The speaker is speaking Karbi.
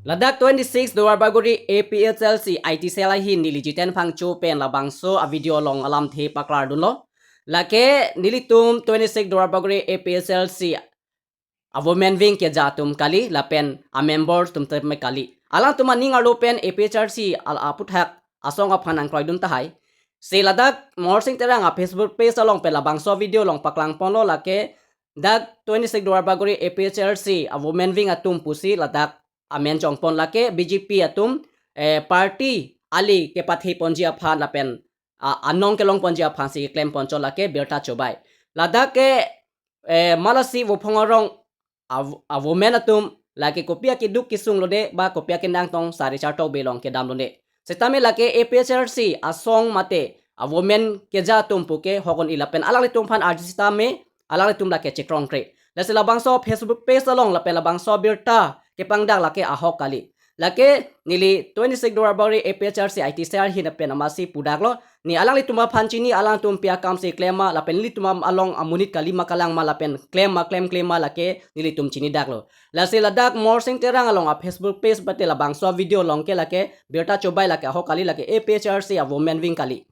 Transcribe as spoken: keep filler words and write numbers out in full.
Ladak twenty-six Duarbagori A P H L C I T cell ahin neli Jiten Phangcho pen labangso a video along alamthe paklardunlo. Lake nelitum twenty-six Duarbagori A P H L C a women wing keja atum kali lapen a member atum tame kali. Alangtum aning arlo pen A P H L C al aputhak asong aphan nangkroidun tahai. Si ladak Morsing Terang a Facebook page along pen labangso video along paklangponlo, lake dak twenty-six Duarbagori A P H L C a women wing atum pusi ladak amen chongpon, lake B J P atum, eh, party ali kepathe ponji aphan lapen, ah, anong kelong ponji aphan si klem poncho, lake birta chobai. Ladak ke, eh, Malasi Vophong arong a, a women atum lake kopi akeduk kesung lode ba kopi akenangtong sari chartok belong kedam lode. Setame lake A P H L C asong mate a women keja atum puke hokon i lapen alanglitum aphan arju setame alanglitum lake chekrongkre. Lasi labangso Facebook page along lapen labangso birta kepangdak lake ahok kali. Lake neli twenty-six Duarbagori A P H L C I T cell ahin pen amatsi pudaklo. Ne alanglitum aphan chini, alangtum pi akam si klem ma lapen nelitum along amonit kali ma kalang ma lapen klem ma klemkle ma lake nelitum chinidaklo. Lasi ladak Morsing Terang along a Facebook page mate labangso video along ke lake birta chobai lake ahok kali, lake A P H L C a women wing kali.